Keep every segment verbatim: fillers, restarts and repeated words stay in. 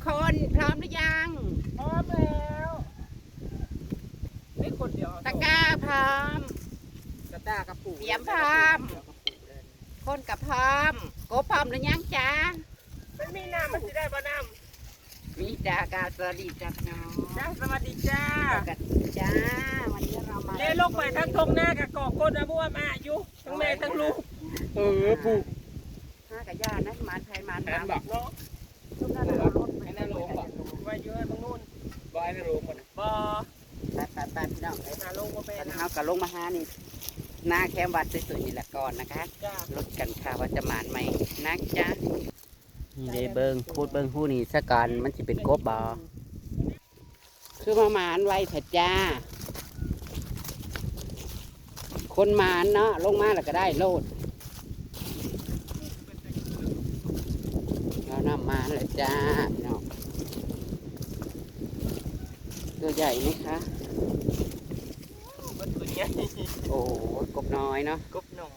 คนพร้อมหรือยัง พร้อมแล้ว ไม่คนเดียว ตะกร้าพร้อม กระต้ากระปุก เตรียมพร้อม กระปุกเลย คนกับพร้อม โกพร้อมหรือยังจ๊ะ มันมีน้ำ มันสิได้บ่น้ำ มีจ้ากาสวัสดีจ้าพี่น้อง จ้า สวัสดีจ้า สวัสดีจ้า วันนี้เรามา เล่นลงไปทั้งทงหน้ากับกอกก้นนะมั่วมาอยู่ ทั้งแม่ทั้งลูก เออ ผูก ห้ากะย่านะ หมานไผหมานมัน เนาะ ทุกท่านเอารถไป ไว้อยู่ให้บางนู่น บ่ให้ไม่รู้หมด บ่ ไปไปไปพี่น้องเอ้ย หาลงบ่เป็น ตอนนี้เฮากะลงมาหานี่ หน้าแคมวัดสวยๆนี่แหละก่อนนะคะ จ้า ลุ้นกันค่ะว่าจะหมานไหมนะจ๊ะ นี่ได้เบิ่ง พูดเบิ่งฮู้นี่ซะก่อน มันสิเป็นกบบ่ คือมาหมานไวแท้จ้า คนหมานเนาะ ลงมาแล้วก็ได้โลด เอาน้ำหมานเลยจ้าพี่น้อง ตัวใหญ่ไหมคะ มันตัวใหญ่ โอ้โห กบน้อยเนาะ กบน้อย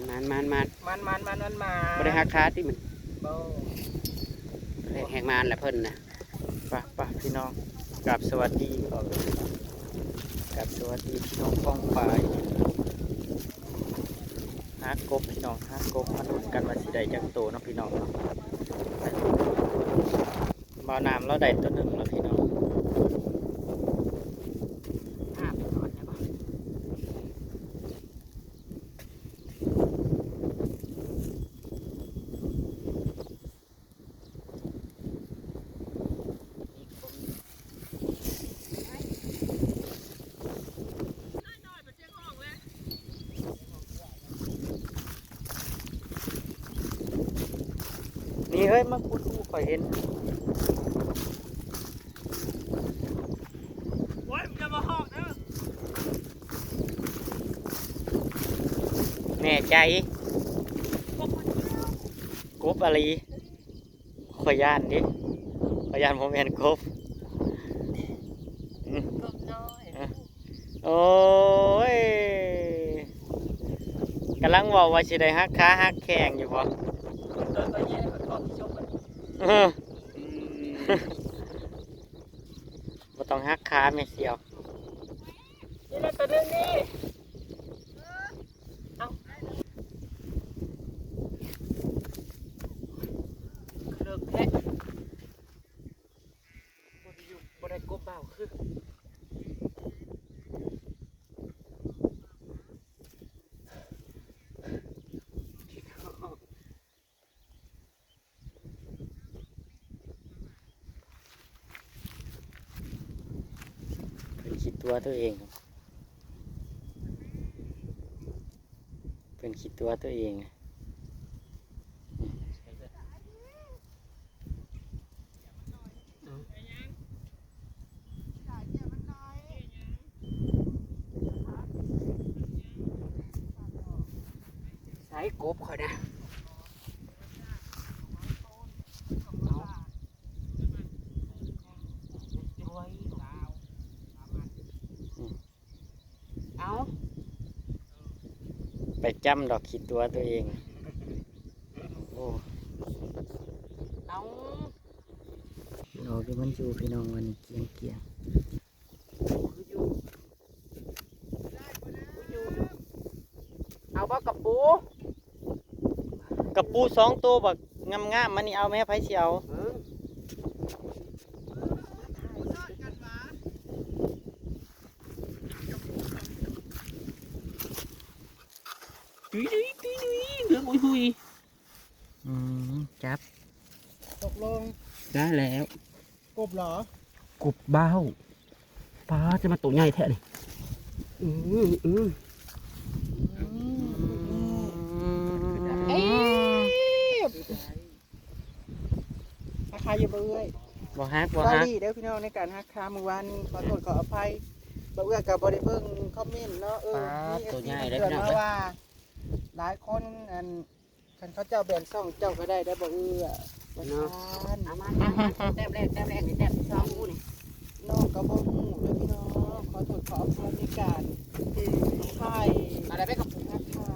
หมานหมานหมานหมาน มันมันมันมันมา บ่ได้หักขาติมัน บ่ แหกหมานแหละเพิ่นนะ ไปไปพี่น้อง กราบสวัสดี กราบสวัสดีพี่น้องป้องปาย หากบพี่น้อง หากบ มาลุ้นกันว่าสิได้จักโตเนาะพี่น้องเนาะ บ่าวน้ำเราได้ตัวหนึ่งแล้วพี่น้อง ภาพก่อนนะบ่ นี่เฮ้ย มาขุดอู้ ข่อยเห็น โอ้ย อย่ามาหอกเด้อ แน่ใจ กบอีหลี ข่อยย้านเด้ ข่อยย้านบ่แม่นกบ อืม กบน้อย เออ โอ้ย กำลังเว้าว่าสิได้หักขาหักแข้งอยู่บ่ ตัวตัวใหญ่กว่าของที่ชกกัน เออ บ่ต้องหักขาแม่เสี่ยว นี่แหละตัวหนึ่งนี่ เอา เลิกแท้ บ่ได้อยู่ บ่ได้กบเบาคือ เพิ่นคิดตัวตัวเอง เพิ่นคิดตัวตัวเอง ใส่กบข่อยนะ เอา เอา ไปจ้ำดอกขี้ตัวตัวเอง โอ้ เอา ดอกที่มันอยู่พี่น้องวันนี้เกลี้ยงเกลี้ยง เอาบ่กะปู กะปูสองตัวบักงามๆ มันนี่เอาแม่ไผสิเอา เออ ตุ้ยตุ้ยตุ้ยตุ้ย เหลืองหุยหุย อืม จับ ตกลง ได้แล้ว กบเหรอ กบเบ้า ป๊าด จะมาตัวใหญ่แท้นี่ อืม อืม อืม เอ้ย ราคาอยู่บ่เอ้ย บ่ฮัก บ่ฮัก sorry เด้อพี่น้อง ในการหักขามื้อวานนี้ ขอโทษขออภัย บ่เอื้อก็บ่ได้เบิ่งคอมเมนต์เนาะ เออ ป๊าด มี ตัวใหญ่ เอฟซี เด้อ เตือน พี่น้อง มาว่า หลายคน อัน คันเขาเจ้าแบ่งช่องเจ้าก็ได้ ได้บ่เอื้อ เนาะ ว่าซั่น เอามา เอามา แต้มแรก แต้มแรกนี่ แต้มที่สองกูนี่ น้องก็บ่ฮู้เด้อพี่น้อง ขอโทษขออภัยในการ อืม ถ่าย อะไรไปกับผม นะคะ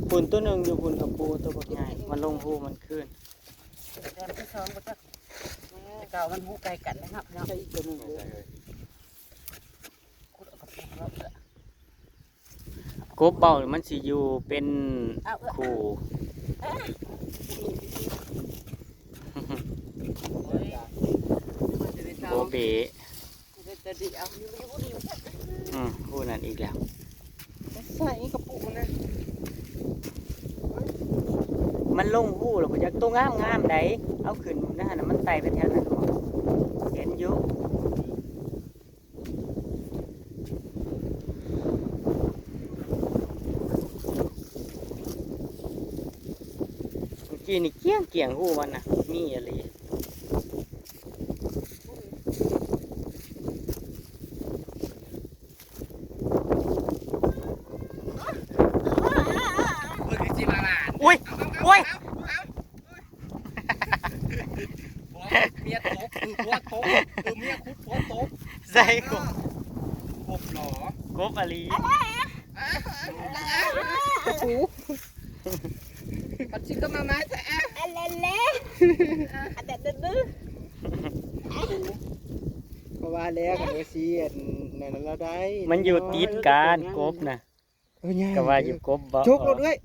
ฝุ่นตัวหนึ่งอยู่ ฝุ่นกับปูตัวบักใหญ่ มันลงภูมันขึ้น แต้มที่สองบ่จัก แม่ แต่เก่ามันฮู้ไกลกันนะครับเนาะ ใส่อีกตัวหนึ่งเลย ขุดเอากระปุกแล้วเอื้อ กบเบานี่มันสิอยู่เป็น เอาเอื้อ คู่ โอ้ย โบเบ จะดีเอาอยู่อยู่ดี อืม คู่นั้นอีกแล้ว ใส่กระปุกมันนะ มันลงฮูแล้ว บ่จัก ตัวงามๆ ใด เอาขึ้นนะ หั่นน่ะ มันไต่ไปแถวนั้นบ่ เห็นอยู่ เมื่อกี้นี่เกลี้ยงๆ ฮูมันน่ะ มีอีหลี เบิ่งสิมาล่ะ อุ๊ย เอา เอา อุ๊ย เอา เอา เอา ผัวเมียตก คือผัวตก คือเมียขุดผัวตก ใส่กบ กบหรอ กบอีหลี โอ้โห ปัดชิก็มามาแท้ อันเล่นๆ อันเด็ดดื้อ เพราะว่าแล้วกันว่าสิอันนั้นเราได้ มันอยู่ติดกันกบน่ะ เออ ง่าย ก็ว่าอยู่กบบ่ จกรถเอ้ย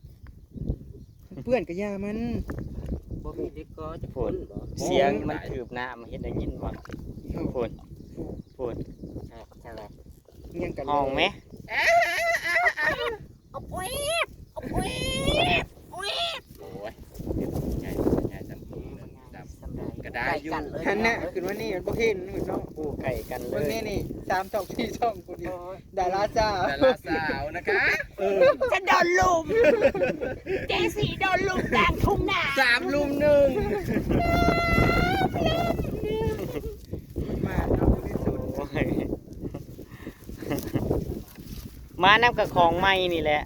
เปื้อนกะยามัน บ่มีเด็กก็จะพ้นบ่ เสียงมันถืบน้ำ เฮ็ดได้ยินบ่ โอ้ พูน พูน ใช่ ใช่ เงี่ยงกันเลย ห้องไหม เอาแป๊บ เอาแป๊บ แป๊บ โอ้ย ใหญ่ ใหญ่จำ อืม จำ ก็ได้อยู่ ใกล้กันเลย หันหน้าขึ้นมานี่มันบ่เห็นเนาะ โอ้ ใกล้กันเลย เบิ่งนี่นี่ สามช่อง สี่ช่อง กูนี่ โอ้ย ดาราสาว ดาราสาวนะคะ เออ ฉันโดนลุม เจสี่โดนลุมกลางทุ่งนา สามลุมหนึ่ง มาเนาะ โอ้ย มานำกับของใหม่นี่แหละ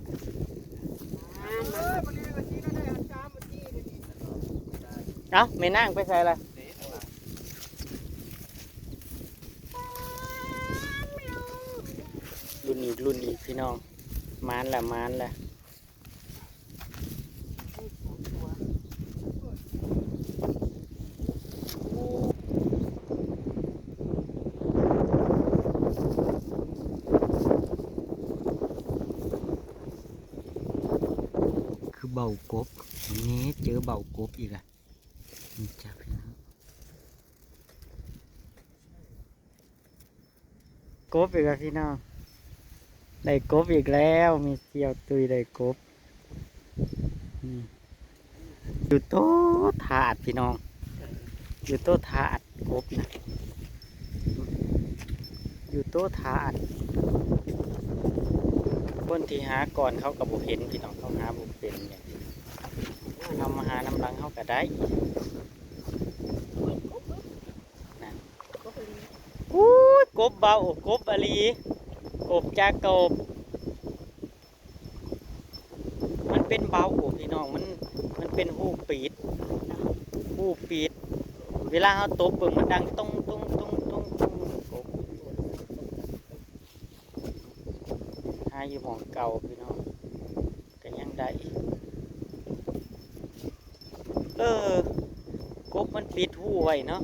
เอ้า แม่นางไปใส่ละ รุ่นอีก รุ่นอีก พี่น้อง มานละ มานละ คือเบากบ นี่เจอเบากบอีกละ นี่จ้ะพี่น้อง กบอีกแล้วพี่น้อง ได้กบอีกแล้ว มีเสี่ยวตุยได้กบ อืม อยู่โต๊ะถาดพี่น้อง อยู่โต๊ะถาดกบนะ อยู่โต๊ะถาด คนที่หาก่อนเขาก็บ่เห็นพี่น้อง เขาหาบ่เป็นเนี่ย เขามาหานำหลังเขาก็ได้ นั่น อู้ย กบเบา กบอีหลี กบจ้ากบ มันเป็นเบากบพี่น้อง มัน มันเป็นฮูปีด ฮูปีด เวลาเฮาตบเบิ่งมันดังตง ตง ตง ตง ตง กบ หาอยู่หม่องเก่าพี่น้อง ก็ยังได้ เออ กบมันปิดฮูไว้เนาะ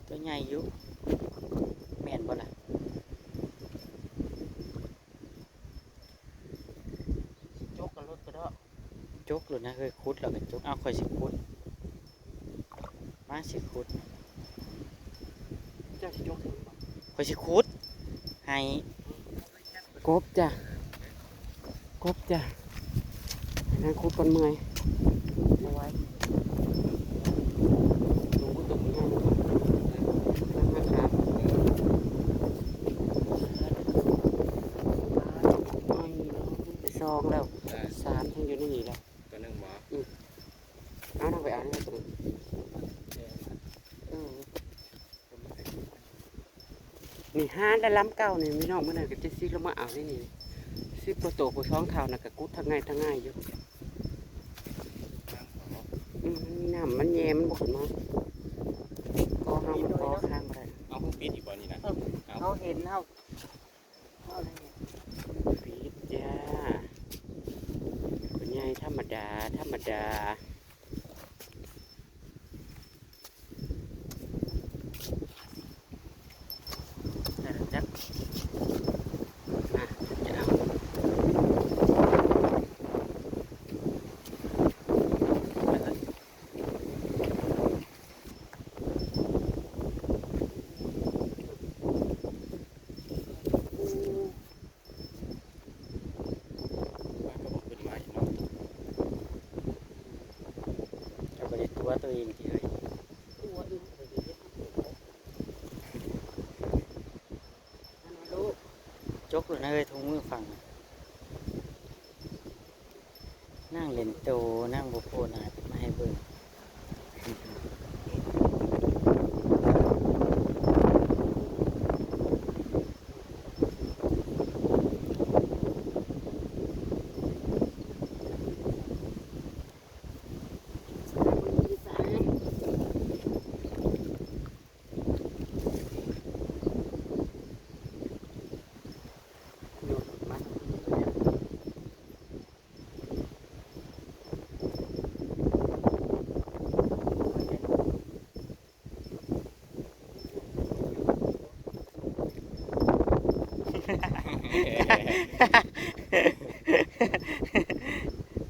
ตัวใหญ่อยู่ แม่นบ่ล่ะ จกกับรถกระเดาะ จกเลยนะ เฮ้ย ขุดแล้วก็จก เอา ข่อยสิขุด มาสิขุด เจ้าสิจกเองบ่ ข่อยสิขุด ให้ กบจ้ะ กบจ้ะ นั่งขุดก่อนเมื่อย เอาไว้ ลงก็ตกไม่ได้ นั่งมาครับ ไม่เนาะ ไปซองแล้ว อ่า สามยังอยู่ในนี่แหละ ตัวหนึ่งบ่ อืม เอานั่งไปเอานี่ตัวหนึ่ง เออ นี่ห้าและลำเก่านี่พี่น้อง มื้อนั้นก็เจ็ดสิบลงมาเอานี่นี่ สิบกว่าโต ผู้ท้องเฒ่าน่ะก็กุดทางง่ายทางง่ายอยู่ อืม น้ำมันแย่มันบ่ขึ้นมา ก็เฮามันก็ข้างบ่ได้ เอาฮูปิดอีกบ่นี่นะ เออ เอา เขาเห็นเฮา เอาเลย ปิดจ้า คุณยายธรรมดา ธรรมดา ตัวตัวเองทีเลย ตัวเอง อันนั้นลูก จกเลยนะเฮ้ย ถุงมือฟัง นั่งเล่นโต นั่งบ่โพหน้ามาให้เบิ่ง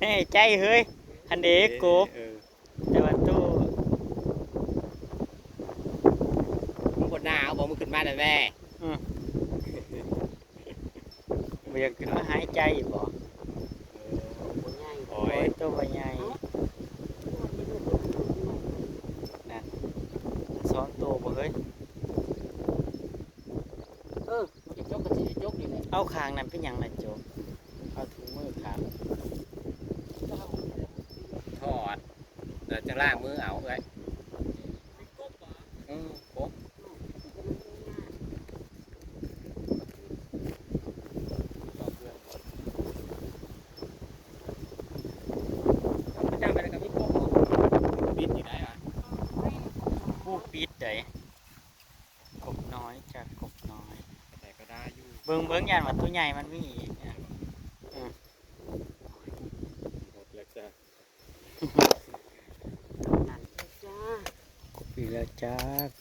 แน่ใจเฮ้ย อันเดกบ เออ แต่ว่าตู้ มึงบ่หนาวบ่ มึงขึ้นมาได้แม่ อืม บ่อยากขึ้นมาหายใจบ่ เออ โอ้ย โอ้ย ตัวบ่ใหญ่ เอ้า นั่น มันสองตัวบ่เฮ้ย เออ มันจะจกก็สิจกอยู่แหละ เอาข้างนั้นเป็นหยังล่ะจก เอาถุงมือข้าง ถอด แล้วจั่งล้างมือเอาเอ้ย อืม กบ จ้างไปแล้วก็มีกบ ปิดอยู่ได้หวะ ผู้ปิดได๋ กบน้อยจ้ะ กบน้อย แต่ก็ได้อยู่ เบิ่ง เบิ่ง ย่านว่าตัวใหญ่มันมีอีก อืม หมดแล้วจ้ะ นั่นจ้า กบอีกแล้วจ้า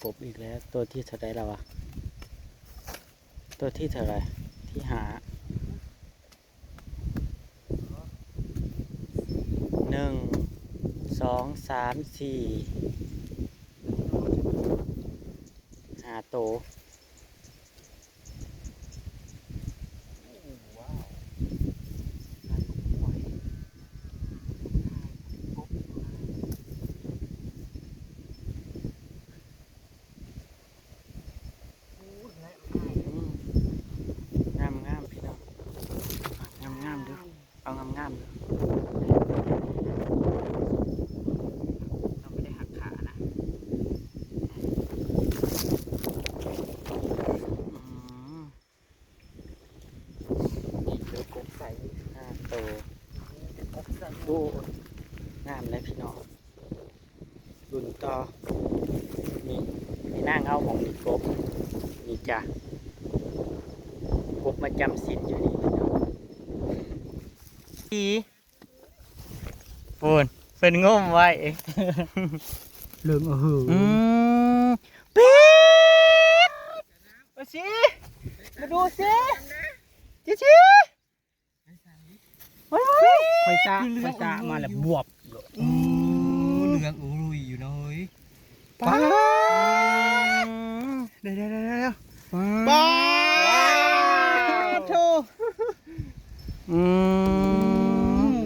กบอีกแล้ว ตัวที่เท่าใดแล้ววะ ตัวที่เท่าไหร่ ที่ห้า หนึ่ง สอง สาม สี่ ห้าตัว งามงามพี่น้อง งามงามเด้อ เอางามงามเด้อ เราไม่ได้หักขานะ อืม นี่เจอกบใส่ ห้าตัว กบใส่ โอ้ งามเลยพี่น้อง รุ่นต่อ นี่ ให้นางเอาหม่องนี้กบ นี่จ้ะ กบมาจำศีลอยู่นี่พี่น้อง อี ปูน เพิ่นงมไว้ เรื่อง โอ้โห อืม ปี๊ด มาสิ มาดูสิ จิชิ เฮ้ย ค่อยซะ คือเหลือง ค่อยซะ อมรูอยู่ มาแล้วบวบ อืม เหลืองอมรูอยู่นะเฮ้ย ป๊าด เดี๋ยว เดี๋ยว เดี๋ยว เดี๋ยว ป๊าด ป๊าดโธ่ อืม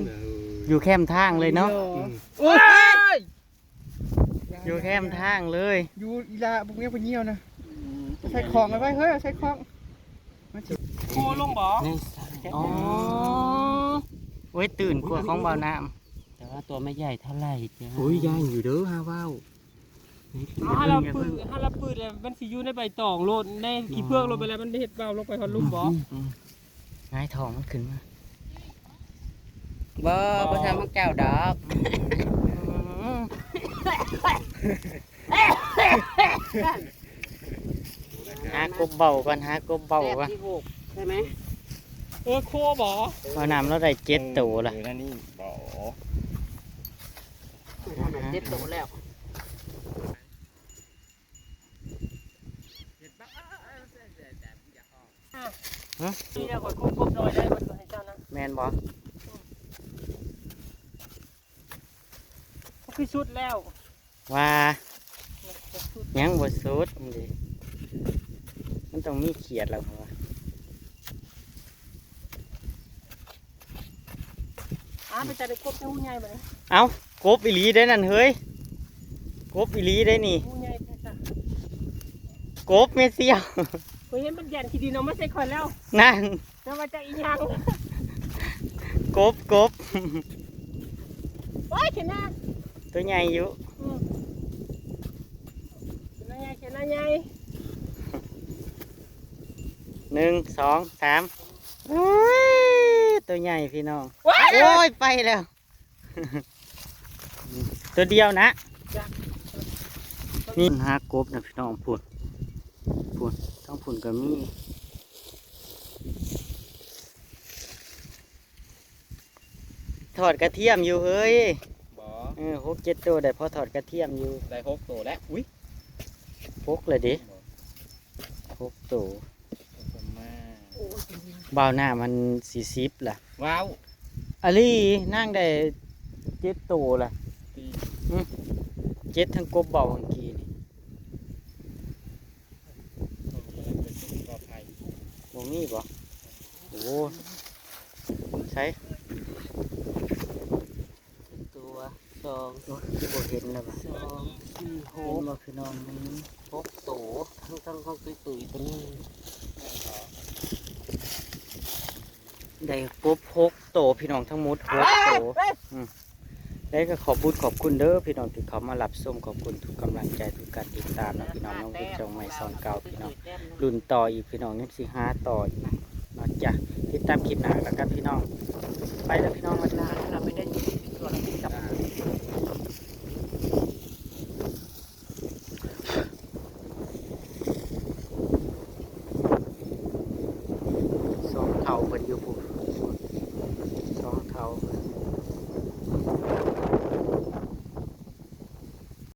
อยู่แคมทางเลยเนาะ โอ้ย อยู่แคมทางเลย อยู่อีหล่า พวกนี้พวกเหี่ยวนะ ใส่ของเอาไว้ เฮ้ย ใส่ของ โคลงบ่ ในสระ อ๋อ โอ้ย ตื่นกว่าของเบาน้ำ แต่ว่าตัวไม่ใหญ่เท่าไหร่จ้ะ โอ้ย ใหญ่อยู่เด้อ ฮาว้าว เอา ฮาลาปืด ฮาลาปืดเลย มันสิอยู่ในใบตองโลด ในขี้เผือกโลดไปแล้ว มันเฮ็ดเบาลงไปฮอดลุ่มบ่ อืม อืม หงายท้องมันขึ้นมา บ่ บ่ทำของเจ้าดอก อืม หากบเบาก่อน หากบเบาก่อน แต้มที่หก ใช่ไหม เออ โคบ่ เอาน้ำเราได้เจ็ดตัวละ เออ นั่นนี่บ่ เจ็ดตัวแล้ว ฮะ นี่นะ ข่อยคุมกบน้อยได้ มันก็ให้เจ้านะ แม่นบ่ คือสุดแล้ว ว่า ยังบ่สุด มันดิ มันต้องมีเขียดแล้ว เพราะว่า อ่า ไปจับได้กบเจ้าใหญ่บัดนี้ เอ้า กบอีหลีเด้นั่นเฮ้ย กบอีหลีได้นี่ ผู้ใหญ่แท้จ้ะ กบแม่เสี่ยว ข่อยเห็นมันแย่นขี้ดินออกมาใส่ข่อยแล้ว นั่น แต่ว่าจะอีหยัง กบกบ โอ้ยเขียนหน้า ตัวใหญ่อยู่ อืมเขียนหน้าใหญ่เขียนหน้าใหญ่ หนึ่งสองสาม โอ้ย ตัวใหญ่พี่น้อง ว้าย โอ้ย ไปแล้ว ตัวเดียวนะ จ้ะ นี่หากบนะพี่น้อง พุ้นพุ้นทั้งพุ้นก็มี ทอดกระเทียมอยู่เฮ้ย บอ เออ หกเจ็ดตัวได้พอทอดกระเทียมอยู่ ได้หกตัวแล้ว อุ้ย หกเลยเด้ หกตัว ผมมา บ่าวหน้ามันสี่สิบล่ะ ว้าว อะลีนั่งได้เจ็ดตัวล่ะ ตี เจ็ดทั้งกบเบาเมื่อกี้นี่ ผมกำลังจะจุดกอไผ่ บ่มีบ่ โอ้ ใช่ ตัวสองตัว บ่เห็นแล้วบ่ สองสี่ห เห็น ก บ่พี่น้อง มีหกตัว ทั้งทั้งของตุ้ยตุ้ยตัวนี้ ได้ครบหกตัวพี่น้องทั้งหมดหกตัว อืม แล้วก็ขอบบุญขอบคุณเด้อพี่น้องที่เขามารับชม ขอบคุณทุกกำลังใจทุกการติดตามนะพี่น้อง น้องรุ่นจองใหม่สอนเก่าพี่น้อง รุ่นต่ออีกพี่น้อง นี่สิหาต่ออีกเนาะจ้ะ ติดตามคลิปหน้าแล้วกันพี่น้อง ไปแล้วพี่น้อง สวัสดีค่ะ เราไม่ได้ยินตัวเราไม่จับ สองเท่าเพิ่นอยู่ผู้